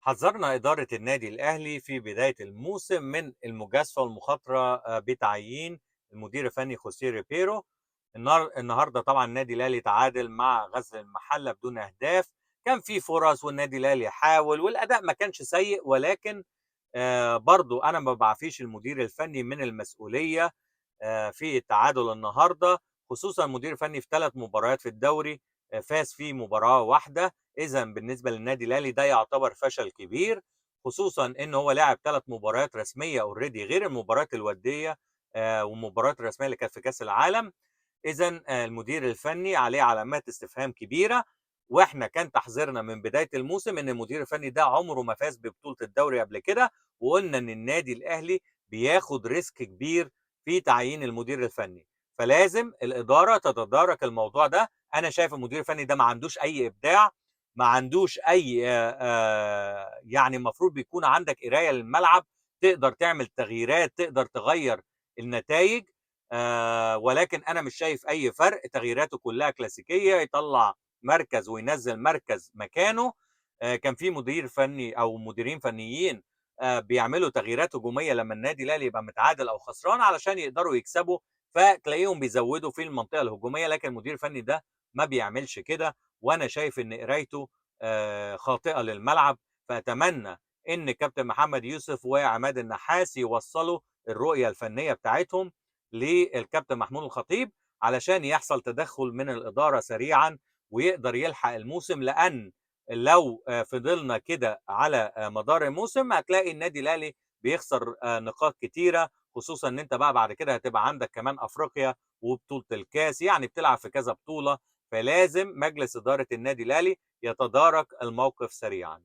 حذرنا إدارة النادي الأهلي في بداية الموسم من المجازفة والمخاطرة بتعيين المدير الفني خوسيه ريبيرو. النهارده طبعا النادي الأهلي تعادل مع غزل المحلة بدون أهداف. كان في فرص والنادي الأهلي حاول والأداء ما كانش سيء، ولكن برضو أنا ما بعفيش المدير الفني من المسؤولية في التعادل النهارده، خصوصا المدير الفني في 3 مباريات في الدوري فاز في مباراة واحدة. إذا بالنسبة للنادي الأهلي ده يعتبر فشل كبير، خصوصا إن هو لعب 3 مباريات رسمية already غير المباريات الودية والمباريات الرسمية اللي كانت في كأس العالم. إذا المدير الفني عليه علامات استفهام كبيرة، واحنا كان تحذيرنا من بداية الموسم إن المدير الفني ده عمره ما فاز ببطولة الدوري قبل كده، وقلنا إن النادي الأهلي بياخد risk كبير في تعيين المدير الفني، فلازم الإدارة تتدارك الموضوع ده. أنا شايف المدير الفني ده ما عندوش أي إبداع، ما عندوش أي، يعني المفروض بيكون عندك قراية للملعب، تقدر تعمل تغييرات، تقدر تغير النتائج، ولكن أنا مش شايف أي فرق. تغييراته كلها كلاسيكية، يطلع مركز وينزل مركز مكانه. كان في مدير فني أو مديرين فنيين بيعملوا تغييرات هجومية لما النادي الأهلي يبقى متعادل أو خسران علشان يقدروا يكسبوا، فتلاقيهم بيزودوا في المنطقة الهجومية، لكن المدير الفني ده ما بيعملش كده، وأنا شايف إن قرايته خاطئة للملعب. فأتمنى إن كابتن محمد يوسف وعماد النحاس يوصلوا الرؤية الفنية بتاعتهم للكابتن محمود الخطيب علشان يحصل تدخل من الإدارة سريعا ويقدر يلحق الموسم، لأن لو فضلنا كده على مدار الموسم هتلاقي النادي الأهلي بيخسر نقاط كتيرة، خصوصا إن أنت بقى بعد كده هتبقى عندك كمان أفريقيا وبطولة الكاس، يعني بتلعب في كذا بطولة، فلازم مجلس إدارة النادي الأهلي يتدارك الموقف سريعا.